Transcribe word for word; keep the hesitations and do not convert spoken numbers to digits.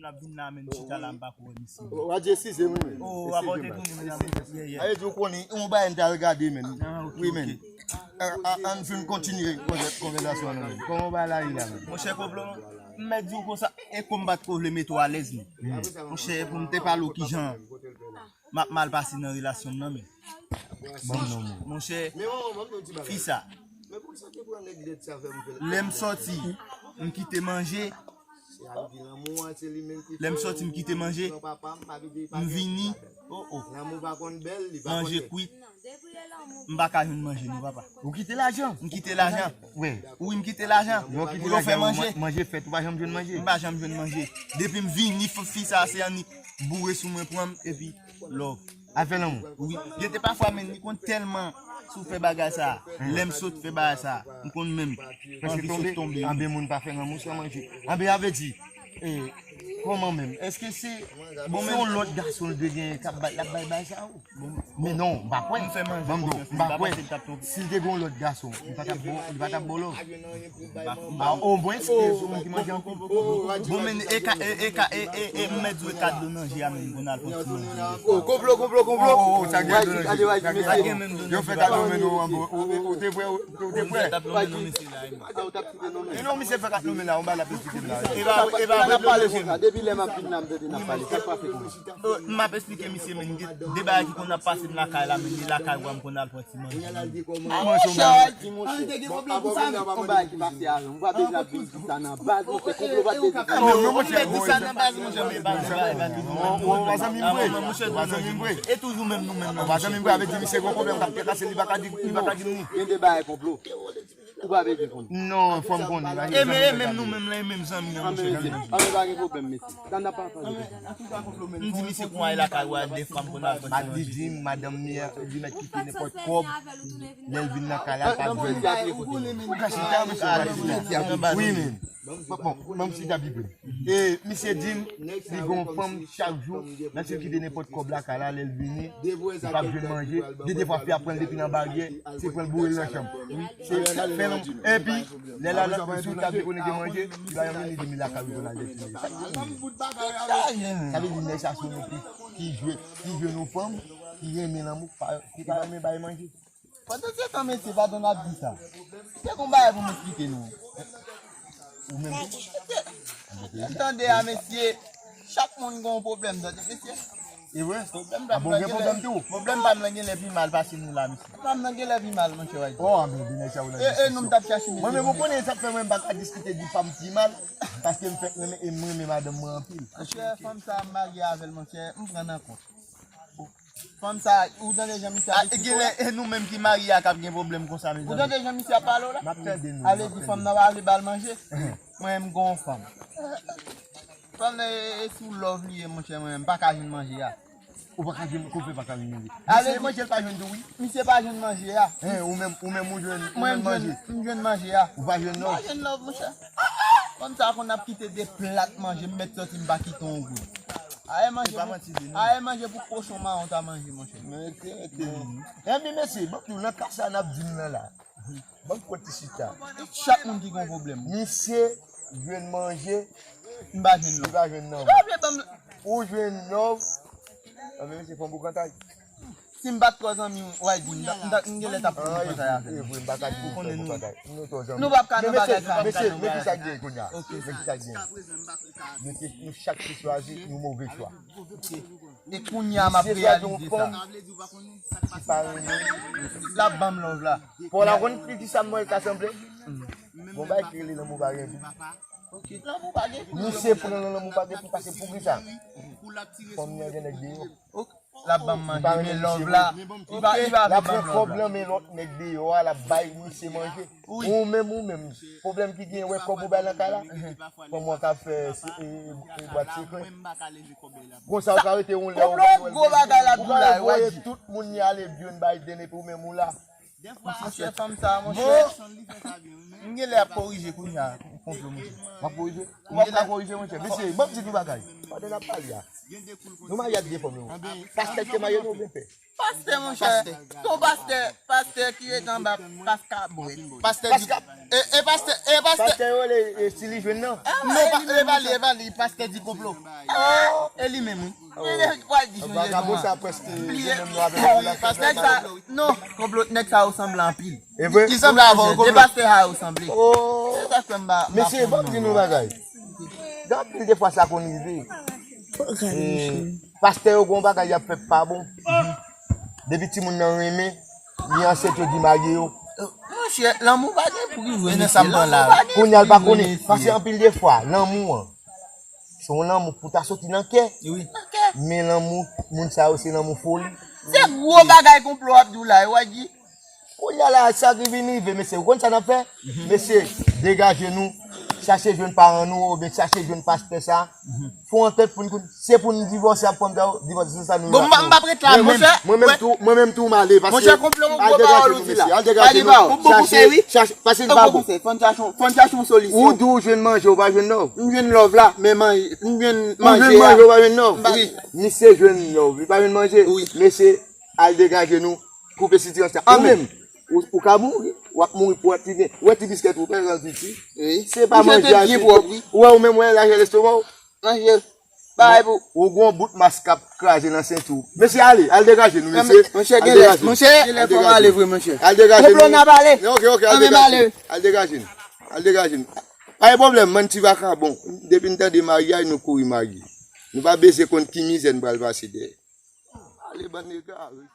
L ap vin la, men m chita la, m pa ko wè misye. W a di eskize m, wi, men. Oh, w ap pote tou, men. Aye di w konnen, yon bagay m ta regade, men. Ah, ok, wi, men. An, an, an fin kontinye konvè-, konvèsasyon an, men. Kòman bagay la ye la, men? Monchè, konplo, m mèt di w konsa, e kòm m pa t ko vle mete w alèz, non. Monchè, pou m te pale w kijan m ap mal pase nan relasyon m nan, men. Ban m non, men. Monchè, fi sa. Lè m sòti, m kite manje. Lè m sòti, m kite manje. M vini. Oh, oh. Manje kwit. M pa ka jwenn manje, non, papa. Ou kite lajan? M kite lajan. Wi. Wi, m kite lajan. Ou fè manje. Manje fèt, ou pa janm jwenn manje. M pa janm jwenn manje. Depi m vini, fi sa, se annik boure sou mwen, pran m, epi love. Al fè lanmou. Wi. Gen de pafwa, men li konn tèlman sou fè bagay sa. Lè m sot fè bagay sa, m konn menm anvi sot tonbe. Anben moun pa fè lanmou san manje. Anben a vle di, e, kòman menm? Èske se, bon, se yon lòt gason l te gen k ap bay, l ap bay bagay sa ou? Men non, m pa kwè. M fè manje. Ban m di w, m pa kwè. Si l te gen yon lòt gason, li pa t ap bo, li pa t ap bo love. Ah, omwen, se yon moun ki manje anpil. Bon, men, e ka, e, e ka, e, e, e, m mèt di w e ka dlo nan je a, men, pou n al pran ti manje. Oh, konplo, konplo, konplo. Oh, oh, sa gen dlo nan je. Sa gen menm dlo nan je. Yo fè kat nonmen nou anbo. Ou, ou, ou te prè, ou, ou te prè. E non, misye fè kat nonmen la, on ba l ap esplike m la. E pa, e pa, n ap pale konsa. Depi lè m ap vin la, m tande n ap pale. Sa pa fè konsa. Oh, m ap esplike misye, men, gen de bagay ki konn ap pase m lakay la, men, li lakay ou a, m konn al pran ti manje. Ah, monchè, Haiti, monchè. An te gen pwoblèm pou sa, wi. Yon bagay ki pase a, m pa bezwen ap vin di sa nan baz, monchè, konplo pa t bezwen. Ah, men ou mèt di sa nan baz, monchè, men pa, pa, pa, pa, pa zanmi m vre. Pa zanmi m vre. E toujou menm nou menm nan, monchè. Pa zanmi m vre, avè di misye gon pwoblèm k ap pase, li pa ka di, li pa ka di m ni. Gen de bagay konplo. Ou pa bezwen konn. Non, fò m konnen. E men, e menm nou menm la, e menm zanmi an, monchè. An men pa gen pwoblèm, mesye. Sa n ap pale. M di misye kon al lakay ou a, de fwa m konn al pran ti manje. Li di m, madanm li, li mèt kite nenpòt kòb. Lè l vin nan kay la, l pa jwenn. Ou ka chita, mesye, ou ka chita. Wi, men. Bon, bon, ban m chita pi pre. E misye di m, li gen yon fanm chak jou, menm si l kite nenpòt kòb lakay la, lè l vini, li p ap jwenn manje. Gen de fwa, fi a pran l depi nan baryè, se pran l boure l nan chanm. Se fè non. Epi, lè l al sou tab li konnen gen manje, li ba yon moun, li di m li lakay ou, li konn al dètire. Sa k di m? Sa vle di nèg sa se yon nèg ki, ki jwe, ki jwe nou fanm, ki renmen lanmou, pa, ki pa renmen bay manje. Pandan se tan, mesye, pa t konn ap di sa. Se gon bagay pou m esplike nou. Ou menm tou? M tande a, mesye. Chak moun gen yon pwoblèm, tande, mesye. E vre? Pwoblèm pa m lan gen lè. Pwoblèm pa m lan gen lè pi mal pase nou la, mesye. Pa m lan gen lè pi mal, monchè, w a di. Oh, a men, byen sa ou lan. E, e, nou m t ap chache, mesye. Mwen menm, ou konnen sa k fè mwen m pa ka diskite di pa m pi mal, paske m fèk renmen, e m renmen madanm mwen anpil. Monchè, fanm sa a m marye avè l, monchè, m pran nan kont. Fanm sa, ou tande jan misye ap esplike w la? Genlè, e nou menm ki marye a k ap gen pwoblèm konsa, mezanmi. Ou tande jan misye ap pale w la? M ap tande nou. Ale di fanm nan pa vle ba l manje. Mwen, m gon fanm. Fanm nan, e, e sou love li ye, monchè, mwen, m pa ka jwenn manje a. Ou pa ka jwenn, kòman w fè pa ka jwenn manje? Ale di manje l pa jwenn tou, wi. Misye pa jwenn manje a. Hein, ou menm, ou menm ou jwenn, ou jwenn manje. Mwen, m jwenn, m jwenn manje a. Ou pa jwenn love? M pa jwenn love, monchè. Fanm sa konn ap kite de plat manje, m mèt sòti, m pa kite yon goud. Aye manje pou, aye manje pou kochon mawon ta manje, monchè. Mete, mete. Ebyen, mesye, bon, nou nan ka sa n ap di m nan la. Ban m pran ti chita. Chak moun ki gon pwoblèm. Misye jwenn manje, m pa jwenn love. Li pa jwenn love. Ou jwenn love. Anben, mesye, fò m boukantay. Si m pa t twò zanmi w, w a di m, m ta, m ta, m genlè t ap pran boukantay avè l. Ou konnen nou, nou p ap ka nan bagay sa. Men mesye, men kisa k gen kounye a? Men kisa k gen? Nou te, nou chak te chwazi yon move chwa. E kounye a m ap reyalize sa. L ap ban m love la. Paw la konn ki, kisa m wè l ka sanble? Gon bagay ki rele lanmou pa gen pri. Misye pran nan lanmou pa gen pri, paske poukisa? Fanm nan gen nèg deyò. L ap ban m manje, men love la, li pa, li pa vle ban m love la. L ap pran kòb nan men lòt nèg deyò a, l ap bay misye manje. Ou menm, ou menm, pwoblèm ki gen, wè kòb ou bay nan kay la. Fanm ou an ka fè, e, e, e, bwat sekrè. Konsa ou ka rete yon lè, ou ka voye tout moun li ale, Joe Biden, epi ou menm ou la. Monchè, fanm sa, monchè. M genlè ap korije kounye a. Konplo, monchè. M ap korije. Ou p ap ka korije, monchè. Mesye, ban m di nou bagay. Pandan n ap pale a, nou marye ak de fanm yo. Pastè ki te marye nou oubyen pè? Pastè, monchè. Ton pastè, pastè ki ret anba Paskabwèt. Pastè di, e, e pastè, e pastè. Pastè yo le, e, si li jwenn nan. Non, pa, e pa li, e pa li, pastè di konplo. E li menm, wi. Vagabon sa prèske gen menm non avèk la. Nèg sa, non, konplo, nèg sa yo sanble anpil. E vre? Li sanble avè w, konplo. De pastè sa yo sanble. Se sa k fè m pa, mesye, ban m di nou bagay. Gen anpil de fwa sa konn rive. E, pastè yo gon bagay y ap fè pa bon. Depi timoun nan renmen, li ansent yo di marye yo. Monchè, lanmou pa gen pri vre, mesye. Lanmou pa gen pri vre, mesye. Kounye a l pa konnen. Paske anpil de fwa, lanmou an, se yon lanmou pou ta soti nan kè. Wi. Men lanmou, moun sa yo se lanmou foli. Se gwo bagay konplo ap di w la, w a di. Kounye a la, sa ki vin rive, mesye. Ou konn sa n ap fè? Mesye, degaje nou. Chache jwenn paran nou, oubyen chache jwenn pastè sa. Fè yon antant pou n konn, se pou n divòse ak fanm sa yo, divòse se sa nou. Bon, m p ap ret la, monchè. Mwen menm tou, mwen menm tou, m ale, paske. Monchè, konplo, yon gwo pawòl ou di la. Al degaje nou, mesye. Al degaje nou. Chache, chache, paske n pa bon. Fò n chache, fò n chache yon solisyon. Ou di w jwenn manje, ou pa jwenn love. M jwenn love la, men manje, m jwenn manje a. Ou jwenn manje, ou pa jwenn love. Wi. Misye jwenn love, li pa jwenn manje. Wi. Mesye, al degaje nou, koupe sitirans la. Ou menm, ou, ou ka mouri, w ap mouri pou wè ti, wè ti biskèt ou, pè, piti. Wi. Se pa manje a, se byen pwòp, wi. Ou wè ou menm, ou wè lajè lestoma w. Manje. Bay pou. Ou gon bout mas k ap kraze nan senti w. Mesye, ale, al degaje nou, mesye. Monchè, gen lè, monchè, gen lè fò m ale vre, monchè. Al degaje nou. Konplo n ap ale. Ok, ok, al degaje nou. Al degaje nou. Al degaje nou. Pa gen pwoblèm, bann ti vakabon. Depi n tande maryaj, nou kouri marye. Nou pa bezwen konn ki mizè n pral pase dèyè. Ale, bann egare.